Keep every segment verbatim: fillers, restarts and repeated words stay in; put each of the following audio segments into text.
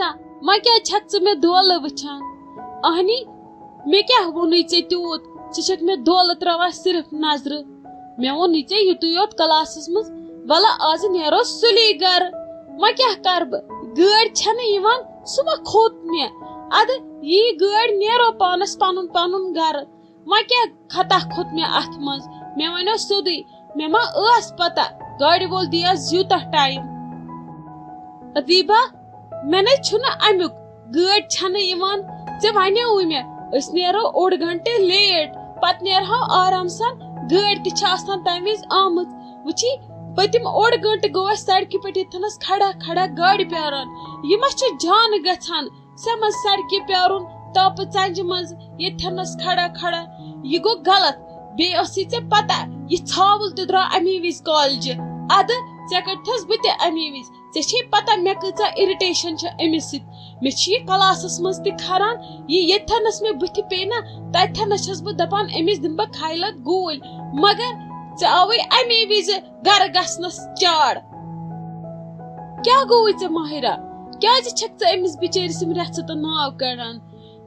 وۄنۍ کیٛازِ چھکھ ژٕ مےٚ دولہٕ وٕچھان؟ اہنی، مےٚ کیٛاہ ووٚنُے ژےٚ تیوٗت؟ ژٕ چھکھ مےٚ دولہٕ تراوان صرف نظرٕ۔ مےٚ ووٚنُے ژےٚ یُتُے یوت کلاسس منٛز، ولہٕ آز نیرو سُلی گرٕ۔ وۄنۍ کیٛاہ کرٕ بہٕ؟ گٲڑۍ چھنہٕ یِوان، سُہ ما کھوٚت مےٚ؟ ادٕ یی گٲڑۍ، نیرو پانس پنُن پنُن گرٕ۔ وۄنۍ کیٛاہ خطا کھوٚت مےٚ اتھ منٛز؟ مےٚ ونیو سیوٚدُے، مےٚ ما ٲس پتہ گاڑِ وول دِیس یوٗتاہ ٹایم؟ ادیبہ، مےٚ نے چھُنہٕ امیُک، گٲڑۍ چھنہٕ یِوان۔ ژےٚ ونیووُے مےٚ، أسۍ نیرو اوٚڑ گھنٹہٕ لیٹ، پتہٕ نیرہو آرام سان، گٲڑۍ تہِ چھِ آسان تمہِ وِزِ آمٕژ۔ وٕچھی، پٔتِم اوٚڑ گھنٹہٕ گوٚو اَسہِ سڑکہِ پٮ۪ٹھ ییٚتھنَس کھڑا کھڑا گاڑِ پیاران۔ یہِ ما چھُ جان گژھان؟ ژےٚ منٛز سڑکہِ پیارُن، تاپہٕ ژنجہِ منٛز ییٚتھنَس کھڑا کھڑا۔ یہِ گوٚو غلط۔ بیٚیہِ ٲسٕے ژےٚ پتہ، یہِ ژھاوُل تہِ درٛاو اَمی وِزِ کالجہِ۔ اَدٕ ژےٚ کَڑتھَس بہٕ تہِ اَمی وِزِ۔ ژےٚ چھے پتہ مےٚ کۭژاہ irritation چھےٚ أمِس سۭتۍ۔ مےٚ چھِ یہِ کلاسس منٛز تہِ کھران، یہِ ییٚتھنَس مےٚ بٕتھِ پیٚیہِ نا، تَتھنَس چھَس بہٕ دَپان أمِس دِمہٕ بہٕ کھایہِ لَت گوٗلۍ۔ مگر ژےٚ آوٕے اَمی وِزِ گرٕ گژھنَس چاڑ۔ کیٛاہ گوٚوُے ژےٚ ماہرہ؟ کیٛازِ چھَکھ ژٕ أمِس بِچٲرِس یِم رٮ۪ژھٕ تہٕ ناو کَڑان؟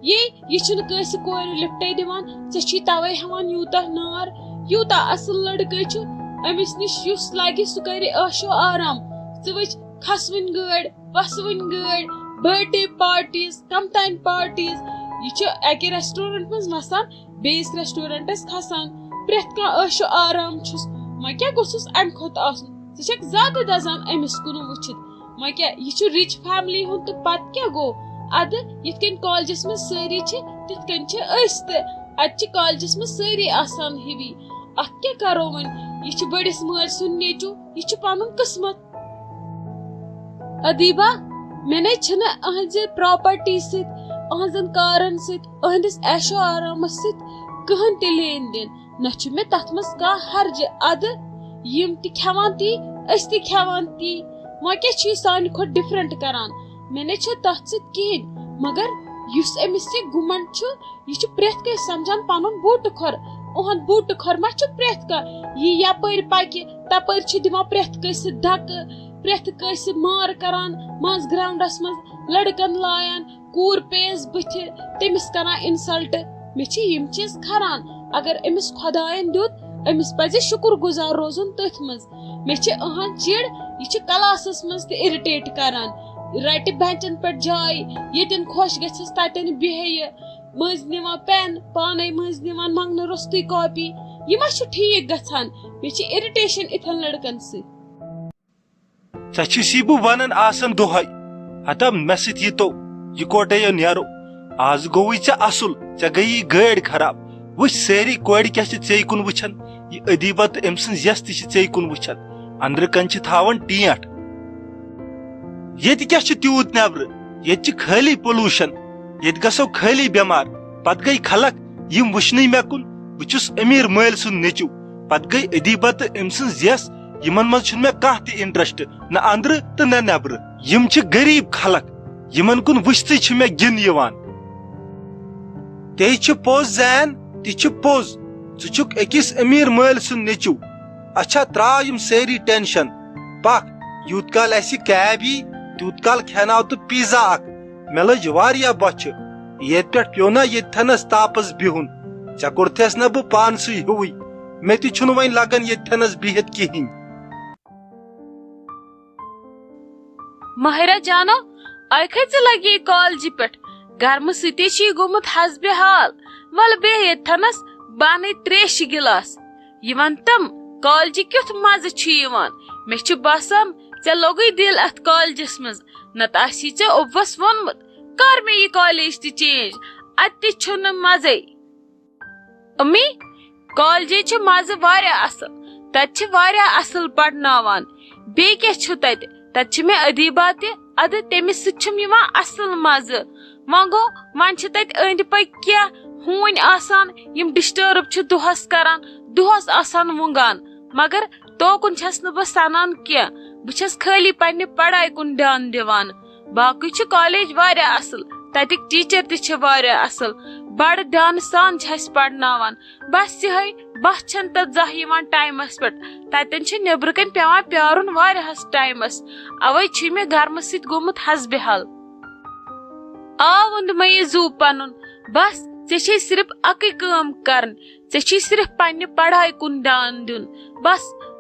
یے، یہِ چھُنہٕ کٲنٛسہِ کورِ لِفٹَے دِوان، ژےٚ چھُے تَوَے ہٮ۪وان یوٗتاہ نار۔ یوٗتاہ اَصٕل لٔڑکہٕ چھُ، أمِس نِش یُس لَگہِ سُہ کَرِ عٲشو آرام۔ ژٕ وٕچھ، کھَسوٕنۍ گٲڑۍ، وَسوٕنۍ گٲڑۍ، birthday parties، کَم تام parties۔ یہِ چھُ اَکہِ restaurant منٛز وَسان، بیٚیِس restaurantس کھسان، پرٛٮ۪تھ کانٛہہ عٲشو آرام چھُس۔ وۄنۍ کیٛاہ گوٚژھُس اَمہِ کھۄتہٕ آسُن؟ ژٕ چھَکھ زیادٕ دَزان أمِس کُن وٕچھِتھ۔ وۄنۍ کیٛاہ، یہِ چھُ rich family ہُنٛد تہٕ پَتہٕ کیٛاہ گوٚو؟ اَدٕ یِتھ کٔنۍ کالجَس منٛز سٲری چھِ، تِتھ کٔنۍ چھِ أسۍ تہِ۔ اَتہِ چھِ کالجَس منٛز سٲری آسان ہِوی۔ اَتھ کیٛاہ کَرو وۄنۍ؟ یہِ چھُ بٔڑِس مٲلۍ سُنٛد نیٚچوٗ، یہِ چھُ پَنُن قٕسمت۔ ادیبہ، مےٚ نے چھِنہٕ أہنٛزِ property سۭتۍ، أہنٛزن کارن سۭتۍ، أہنٛدِس عیش و آرامس سۭتۍ کٕہٕنۍ تہِ لین دین۔ نہ چھُ مےٚ تتھ منٛز کانٛہہ حرجہِ۔ ادٕ یِم تہِ کھٮ۪وان تی، أسۍ تہِ کھٮ۪وان تی۔ وۄنۍ کیٛاہ چھُ یہِ سانہِ کھۄتہٕ different کران؟ مےٚ نے چھُ تتھ سۭتۍ کِہیٖنۍ۔ مگر یُس أمِس یہِ گُمنڈ چھُ، یہِ چھُ پرٛٮ۪تھ کٲنٛسہِ سمجھان پنُن بوٗٹہٕ کھۄر۔ اُہُنٛد بوٗٹہٕ کھۄر ما چھُ پرٛٮ۪تھ کانٛہہ؟ یہِ یپٲرۍ پکہِ، تپٲرۍ چھِ دِوان پرٛٮ۪تھ کٲنٛسہِ دھکہٕ، پرٛٮ۪تھ کٲنٛسہِ مار کران، منٛز groundس منٛز لڑکن لایان، کوٗر پیٚیَس بٕتھِ، تٔمِس کران insult۔ مےٚ چھِ یِم چیٖز کھران۔ اگر أمِس خۄدایَن دیُت، أمِس پزِ شُکُر گُزار روزُن تٔتھۍ منٛز۔ مےٚ چھِ أہنٛز چِڑ، یہِ چھِ کلاسس منٛز تہِ irritate کران، رٹہِ بینچن پٮ۪ٹھ جاے، ییٚتٮ۪ن خۄش گژھٮ۪س تتٮ۪ن بیٚہہِ۔ مٔنٛزۍ نِوان پٮ۪ن، پانے مٔنٛزۍ نِوان منٛگنہٕ روٚستُے کاپی۔ یہِ ما چھُ ٹھیٖک گژھان؟ مےٚ چھِ irritation اِتھٮ۪ن لڑکن سۭتۍ۔ ژےٚ چھُسی بہٕ ونان آسان دۄہے، ہتا مےٚ سۭتۍ یہِ تو، یہِ کوٹے یو نیرو۔ آز گوٚوُے ژےٚ اصل، ژےٚ گٔیی گٲڑۍ خراب۔ وٕچھ سٲری کورِ کیٛاہ چھِ ژے کُن وٕچھان، یہِ ادیبہ تہٕ أمۍ سٕنٛز یس تہِ چھِ ژے کُن وٕچھان۔ اندرٕ کنہِ چھِ تھاوان ٹینٹھ۔ ییٚتہِ کیٛاہ چھُ تیوٗت نیبرٕ؟ ییٚتہِ چھِ خٲلی pollution۔ ییٚتہِ گژھو خٲلی بٮ۪مار۔ پتہٕ گٔے خلق یِم وٕچھنٕے مےٚ کُن۔ بہٕ چھُس أمیٖر مٲلۍ سُنٛد نیٚچوٗ۔ پتہٕ گٔے ادیبہ تہٕ أمۍ سٕنٛز یس، یِمن منٛز چھُنہٕ مےٚ کانٛہہ تہِ interest، نہ اندرٕ تہٕ نہ نیبرٕ۔ یِم چھِ غریٖب خلق، یِمن کُن وٕچھتھٕے چھُ مےٚ گِن یِوان۔ تے چھُ پوٚز زین، تہِ چھُ پوٚز، ژٕ چھُکھ أکِس أمیٖر مٲلۍ سُنٛد نیٚچوٗ۔ اچھا، تراو یِم سٲری tension۔ پکھ، یوٗت کال اسہِ cab یی، تیوٗت کال کھٮ۪ناو تہٕ پیزا اکھ۔ مےٚ لٔج واریاہ بۄچھِ۔ ییٚتہِ پٮ۪ٹھ پیوٚو نا ییٚتہِ تھنس تاپس بِہُن۔ ژےٚ کوٚرتھس نا بہٕ پانسٕے ہیوٗوٕے۔ مےٚ تہِ چھُنہٕ وۄنۍ لگان ییٚتہِ تھنس بِہِتھ کِہیٖنۍ۔ ماہرہ جانو، آیکھے ژٕ لگی کالجہِ پٮ۪ٹھ؟ گرمہٕ سۭتی چھُے گوٚمُت حسبِ حال۔ ولہٕ بیٚہہ ییٚتھنس، بہٕ انَے تریشہِ گِلاس۔ یہِ وَن تم، کالجہِ کیُتھ مزٕ چھُ یِوان؟ مےٚ چھُ باسان، ژےٚ لوٚگُے دِل اتھ کالجس منٛز، نتہٕ آسی ژےٚ اوبوس ووٚنمُت، کر مےٚ یہِ کالج تہِ change، اتہِ تہِ چھُنہٕ مزے۔ امی، کالجے چھُ مزٕ واریاہ اصل، تتہِ چھِ واریاہ اصل پرناوان۔ بیٚیہِ کیٛاہ چھُ تتہِ؟ تتہِ چھِ مےٚ ادیبہ تہِ، ادٕ تٔمِس سۭتۍ چھُم یِوان اصل مزٕ۔ وۄنۍ گوٚو، وۄنۍ چھِ تتہِ أنٛدۍ پٔکۍ کینٛہہ ہوٗنۍ آسان، یِم disturb چھِ دۄہس کران، دۄہس آسان وُنگان۔ مگر توکُن چھَس نہٕ بہٕ سنان کینٛہہ، بہٕ چھَس خٲلی پننہِ پڑھایہِ کُن دیان دِوان۔ باقٕے چھُ کالج واریاہ اصل، تتِکۍ teacher تہِ چھِ واریاہ اصل، بڑٕ دیانہٕ سان چھِ اسہِ پرناوان۔ بس یِہے، بس چھنہٕ تتھ زانٛہہ یِوان ٹایمس پٮ۪ٹھ، تتٮ۪ن چھُ نیبرٕ کنۍ پٮ۪وان پیارُن واریاہس ٹایمس، اوے چھُے مےٚ گرمہٕ سۭتۍ گوٚمُت حسبِ حال۔ آ، ووٚن مےٚ یہِ زُو پنُن۔ بس، ژےٚ چھے صرف اکٕے کٲم کرٕنۍ، ژےٚ چھے صرف پننہِ پڑھایہِ کُن دیان دیُن۔ بس،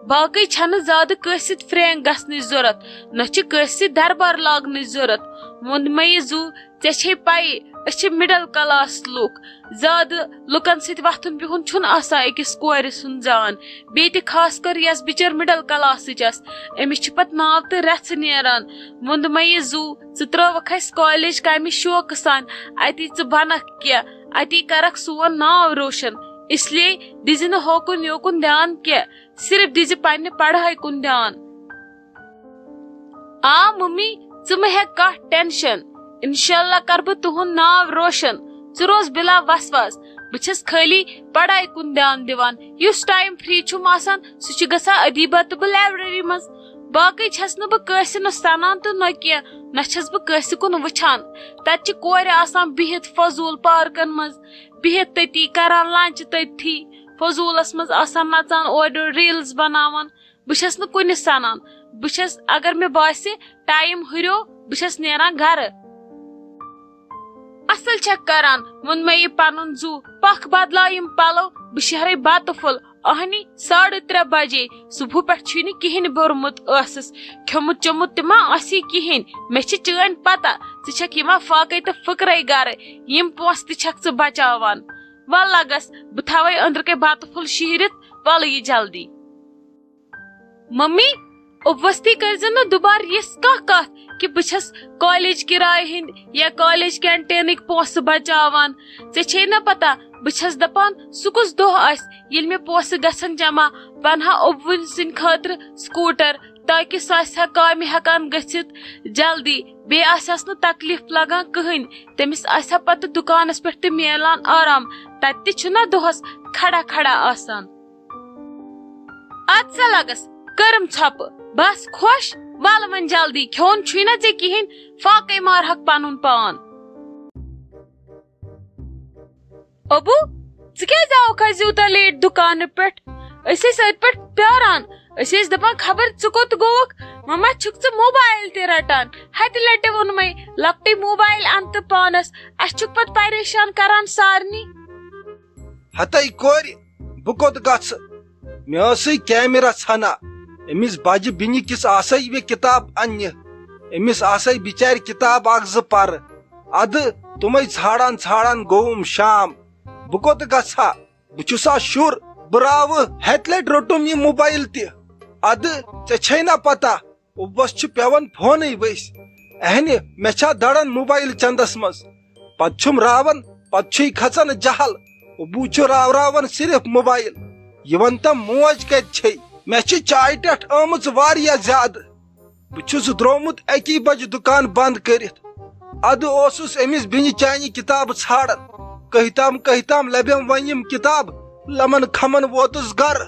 باقٕے چھنہٕ زیادٕ کٲنٛسہِ سۭتۍ فرینک گژھنٕچ ضرورت، نہ چھِ کٲنٛسہِ سۭتۍ دربار لاگنٕچ ضرورت۔ ووٚن مےٚ یہِ زُو، ژےٚ چھے پَیی، أسۍ چھِ مڈل کلاس لوٗکھ، زیادٕ لُکن سۭتۍ وۄتھُن بِہُن چھُنہٕ آسان أکِس کورِ سُنٛد زان، بیٚیہِ تہِ خاص کر یۄس بِچٲر مڈل کلاسٕچ آسہِ، أمِس چھِ پتہٕ ناو تہٕ رژھِ نیران۔ ووٚن مےٚ یہِ زُو، ژٕ ترٲوکھ اَسہِ کالج کمہِ شوقہٕ سان، اَتی ژٕ بنکھ کینٛہہ، اَتی کرکھ سون ناو روشن، اس لیے دِزِ نہٕ ہوکُن یوکُن دیان کینٛہہ، صرف دِزِ پننہِ پڑھایہِ کُن دیان۔ آ ممی، ژٕ مہٕ ہےٚ کانٛہہ ٹینشن، انشاءاللہ کرٕ بہٕ تُہُنٛد ناو روشن، ژٕ روز بلا وسواس، بہٕ چھَس خٲلی پڑھایہِ کُن دیان دِوان، یُس ٹایم فری چھُم آسان سُہ چھُ گژھان ادیبہ تہٕ بہٕ لائبریری منٛز، باقٕے چھَس نہٕ بہٕ کٲنٛسہِ نہٕ سنان تہٕ نہ کینٛہہ، نہ چھَس بہٕ کٲنٛسہِ کُن وٕچھان، تتہِ چھِ کورِ آسان بِہِتھ فضوٗل پارکن منٛز، بِہِتھ تٔتی کران لنچ تٔتھی، فضوٗلس منٛز آسان نژان اورٕ یورٕ ریلز بناوان۔ بہٕ چھَس نہٕ کُنہِ سنان۔ بہٕ چھَس، اگر مےٚ باسہِ ٹایم ہُریو، بہٕ چھَس نیران گرٕ۔ اصل چھَکھ کران، ووٚن مےٚ یہِ پنُن زُو۔ پکھ بدلاو یِم پلو، بہٕ شیرے بتہٕ پھوٚل۔ اہنی، ساڑٕ ترٛےٚ بجے، صبحہٕ پٮ۪ٹھ چھُے نہٕ کِہیٖنۍ بوٚرمُت ٲسَس۔ کھیوٚمُت چوٚمُت تہِ ما آسی کِہیٖنۍ؟ مےٚ چھِ چٲنۍ پتہ، ژٕ چھَکھ یِوان فاقے تہٕ فقرے گرٕ، یِم پونٛسہٕ تہِ چھَکھ ژٕ بچاوان۔ وَلہٕ لگس، بہٕ تھاوے أنٛدرٕ کَے بتہٕ پھوٚل شیٖرِتھ، وَلہٕ یہِ جلدی۔ ممی، اوبوستی کٔرزِ نہٕ دُبارٕ یِژھ کانٛہہ کتھ کہِ بہٕ چھَس کالج کرایہِ ہٕنٛدۍ یا کالج کینٹینٕکۍ پونٛسہٕ بچاوان۔ ژےٚ چھے نہ پتہ، بہٕ چھَس دپان سُہ کُس دۄہ آسہِ ییٚلہِ مےٚ پونٛسہٕ گژھن جمع، بہٕ انہٕ ہا اوبوٕنۍ سٕنٛدِ خٲطرٕ سکوٗٹر، تاکہِ سُہ آسہِ ہا کامہِ ہٮ۪کان گٔژھِتھ جلدی، بیٚیہِ آسٮ۪س نہٕ تکلیف لگان کٕہٕنۍ۔ تٔمِس آسہِ ہا پتہٕ دُکانس پٮ۪ٹھ تہِ میلان آرام، تتہِ تہِ چھُنہ دۄہس کھڑا کھڑا آسان۔ اَدٕ سا لگس، کٔرٕم ژھۄپہٕ۔ بس خۄش، ول وۄنۍ جلدی، کھیوٚن چھُے نہ ژےٚ کِہیٖنۍ، فاقے مارہکھ پنُن پان۔ ابو، ژٕ کیازِ آوکھ آز یوٗتاہ لیٹ دُکانہٕ پٮ۪ٹھ؟ أسۍ ٲسۍ أتھۍ پٮ۪ٹھ پیاران، أسۍ ٲسۍ دپان خبر ژٕ کوٚت گوٚوکھ، وۄنۍ ما چھُکھ ژٕ موبایل تہِ رٹان؟ ہتہِ لٹہِ ووٚنمَے، لۄکٹُے موبایل اَن تہٕ پانس، اَسہِ چھُکھ پتہٕ پریشان کران سارنٕے۔ ہتے کورِ، بہٕ کوٚت گژھٕ؟ مےٚ ٲسٕے کیمرہ ژھنا۔ أمِس بجہِ بیٚنہِ کِس آسے مےٚ کِتاب اننہِ۔ أمِس آسے بِچارِ کِتاب اکھ زٕ پرٕ۔ ادٕ تِمے ژھانڈان ژھانڈان گوٚوُم شام۔ بہٕ کوٚت گژھٕ ہا؟ بہٕ چھُسا شُر؟ بہٕ راوٕ۔ ہتہِ لٹہِ روٚٹُم یہِ موبایل تہِ۔ ادٕ ژےٚ چھے نا پتہ، اوبوس چھُ پٮ۪وان فونٕے ؤسۍ۔ اہنہِ، مےٚ چھا دڑان موبایل چندس منٛز؟ پتہٕ چھُم راوان، پتہٕ چھُے کھژان جہل۔ اوبو چھُ راوراوان صرف موبایل۔ یہِ ون تم موج کتہِ چھے؟ مےٚ چھِ چایہِ ٹٮ۪ٹھ آمٕژ واریاہ زیادٕ۔ بہٕ چھُس درٛومُت اکی بجہِ دُکان بنٛد کٔرِتھ۔ ادٕ اوسُس أمِس بیٚنہِ چانہِ کِتابہٕ ژھانڈان۔ کٔہۍ تام کٔہۍ تام لبیم وۄنۍ یِم کِتابہٕ، لمن کھمن ووتُس گرٕ۔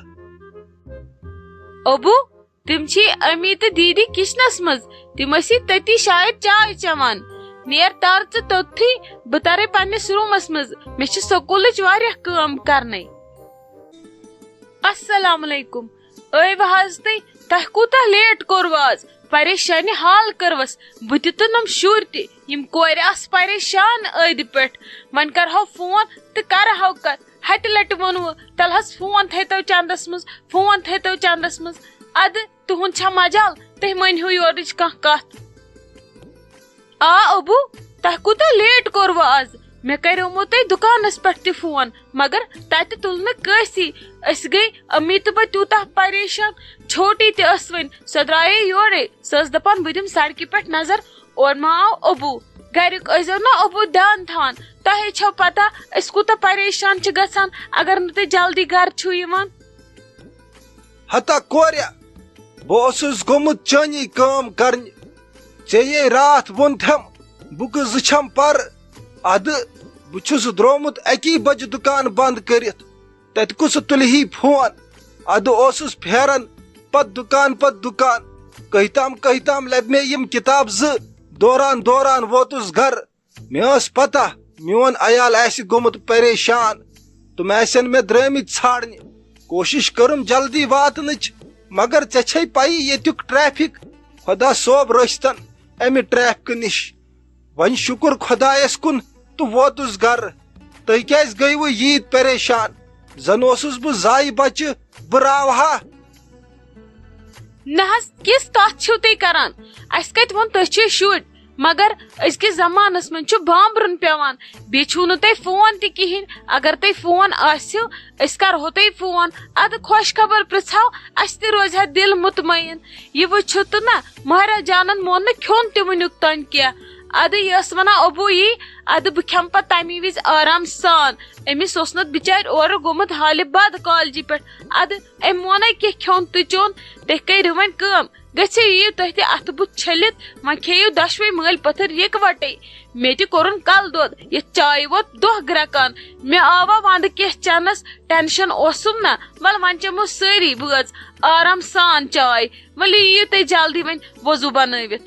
ابو، تِم چھِ امی تہٕ دیٖدی کچنس منٛز۔ تِم ٲسی تٔتی شاید چاے چٮ۪وان۔ نیر تر ژٕ توٚتتھٕے، بہٕ ترے پننِس روٗمس منٛز۔ مےٚ چھِ سکوٗلٕچ واریاہ کٲم کرنَے۔ السلام علیکم۔ ٲیوٕ حظ تُہۍ؟ تۄہہِ کوٗتاہ لیٹ کوٚروٕ آز؟ پریشانی حال کٔروَس۔ بہٕ تہِ تہٕ نۄم شُرۍ تہِ۔ یِم کورِ آسہٕ پریشان أدۍ پٮ۪ٹھ۔ وۄنۍ کرہو فون تہٕ کرہو کتھ۔ ہتہِ لٹہِ ووٚنوٕ، تیٚلہِ حظ فون تھٲیتو چندس منٛز، فون تھٲیتو چندس منٛز۔ ادٕ تُہُنٛد چھا مجال؟ تُہۍ مٲنِو یورٕچ کانٛہہ کتھ۔ آ ابو، تۄہہِ کوٗتاہ لیٹ کوٚروٕ آز؟ مےٚ کریومو تۄہہِ دُکانس پٮ۪ٹھ تہِ فون، مگر تتہِ تُل نہٕ کٲنٛسی۔ أسۍ گٔے امی تہٕ بہٕ تیوٗتاہ پریشان۔ چھوٹی تہِ ٲس وۄنۍ، سۄ درٛایے یورے۔ سۄ ٲس دپان، بہٕ دِمہٕ سڑکہِ پٮ۪ٹھ نظر، اورٕ ما آو ابو۔ گرِکۍ ٲسۍزیو نا ابو دیان تھاوان۔ تۄہے چھو پتہ أسۍ کوٗتاہ پریشان چھِ گژھان اگر نہٕ تُہۍ جلدی گرٕ چھِو یِوان۔ ہتا کوریا، بہٕ اوسُس گوٚمُت چٲنی کٲم کرنہِ۔ ژےٚ یے راتھ ووٚن تھم، بُکہٕ زٕ چھم پرٕ۔ ادٕ بہٕ چھُس درٛومُت اکی بجہِ دُکان بنٛد کٔرِتھ۔ تتہِ کُس تُلہِ ہی فون؟ ادٕ اوسُس پھیران پتہٕ دُکان پتہٕ دُکان۔ کٔہۍ تام کٔہۍ تام لبہِ مےٚ یِم کِتاب زٕ۔ دوران دوران ووتُس گرٕ۔ مےٚ ٲس پتہ میون عیال آسہِ گوٚمُت پریشان۔ تِم آسن مےٚ درٛٲمٕتۍ ژھانڈنہِ۔ کوٗشِش کٔرٕم جلدی واتنٕچ، مگر ژےٚ چھے پَیی ییٚتیُک ٹریفک۔ خۄدا صٲب رٔچھتن امہِ ٹریفکہٕ نِش۔ وۄنۍ شُکُر خۄدایَس کُن تہٕ ووتُس گرٕ۔ تُہۍ کیٛازِ گٔیوٕ ییٖتۍ پریشان؟ زَن اوسُس بہٕ زایہِ بَچہٕ، بہٕ راوہا۔ نہ حظ، کِژھ کتھ چھِو تُہۍ کران؟ اسہِ کتہِ ووٚن تُہۍ چھِو شُرۍ؟ مگر أزکِس زمانس منٛز چھُ بامبرُن پٮ۪وان۔ بیٚیہِ چھُو نہٕ تۄہہِ فون تہِ کِہینۍ۔ اگر تۄہہِ فون آسہِ، أسۍ کرہو تۄہہِ فون۔ ادٕ خۄش خبر پرژھو، اسہِ تہِ روزِ ہا دِل مطمعین۔ یہِ وٕچھِو تہٕ نہ، مہراز جانن مون نہٕ کھیوٚن تہِ وٕنیُک تام کینٛہہ۔ ادٕ یہِ ٲس ونان، ابوٗ یی، ادٕ بہٕ کھٮ۪مہٕ پتہٕ تمی وِزِ آرام سان۔ أمِس اوس نہٕ بِچارِ اورٕ گوٚمُت حالہِ بد کالجہِ پٮ۪ٹھ۔ ادٕ أمۍ ووٚنے کینٛہہ کھیوٚن تہٕ چیوٚن، تُہۍ کٔرِو وۄنۍ کٲم، گٔژھِو یِیِو تُہۍ تہِ اَتھٕ بُتھ چھٔلِتھ، وۄنۍ کھیٚیِو دۄشوَے مٲلۍ پٔتھٕر یِکوَٹَے۔ مےٚ تہِ کوٚرُن کَلہٕ دود، یَتھ چایہِ ووت دۄہ گرٛٮ۪کان۔ مےٚ آوا وَندٕ کینٛہہ چٮ۪نَس، ٹٮ۪نشَن اوسُم نہ۔ وَلہٕ وۄنۍ چٮ۪مو سٲری بٲژ آرام سان چاے۔ ؤلِو یِیِو تُہۍ جلدی وۄنۍ وضوٗ بَنٲوِتھ۔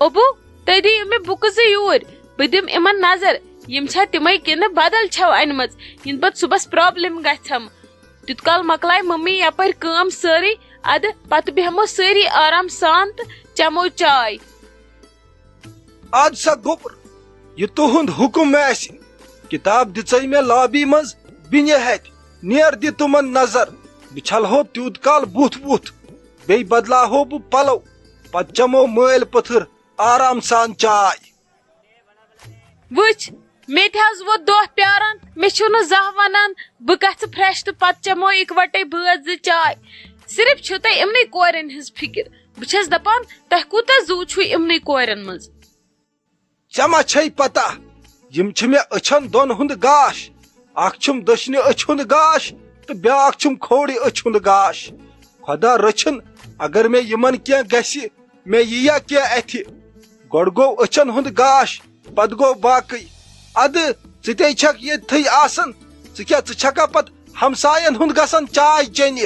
ابوٗ، تُہۍ دِیِو مےٚ بُکہٕ زٕ یوٗرۍ، بہٕ دِمہٕ یِمَن نظر، یِم چھا تِمَے کِنہٕ بدل چھَو اَنِمَژ، یِنہٕ پَتہٕ صُبحَس پرابلم گژھٮ۪م۔ تیوٗت کال مۄکلایہِ مٔمی یپٲرۍ کٲم سٲرٕے، ادٕ پتہٕ بیہمو سٲری آرام سان تہٕ چمو چاے۔ اَدٕ سا گوٚبُر، یہِ تُہُنٛد حُکُم آسہِ۔ کِتاب دِژے مےٚ لابی منٛز بِنہِ ہتھِ، نیر دِ تِمن نظر۔ بہٕ چھلہو تیوٗت کال بُتھ وُتھ، بیٚیہِ بدلاہو بہٕ پلو، پتہٕ چمو مٲلۍ پٔتھٕر آرام سان چاے۔ وٕچھ، مےٚ تہِ حظ ووت دۄہ پیاران، مےٚ چھِو نہٕ زانٛہہ ونان بہٕ گژھٕ فرٛٮ۪ش تہٕ پتہٕ چٮ۪مو اِکوٹے بٲژ زٕ چاے۔ صرف چھِو تۄہہِ یِمنٕے کورٮ۪ن ہٕنٛز فِکر۔ بہٕ چھَس دپان، تۄہہِ کوٗتاہ زُو چھُو یِمنٕے کورٮ۪ن منٛز؟ ژےٚ ما چھے پتہ، یِم چھِ مےٚ أچھن دۄن ہُنٛد گاش۔ اکھ چھُم دٔچھنہِ أچھ ہُنٛد گاش تہٕ بیٛاکھ چھُم کھوورِ أچھ ہُنٛد گاش۔ خۄدا رٔچھِن، اگر مےٚ یِمن کینٛہہ گژھِ، مےٚ یِیا کینٛہہ اَتھِ۔ گۄڈٕ گوٚو أچھن ہُنٛد گاش، پتہٕ گوٚو باقٕے۔ ادٕ ژٕ تے چھکھ ییٚتھٕے آسان، ژٕ کیٛاہ، ژٕ چھکھا پتہٕ ہمساین ہُنٛد گژھان چاے چیٚنہِ؟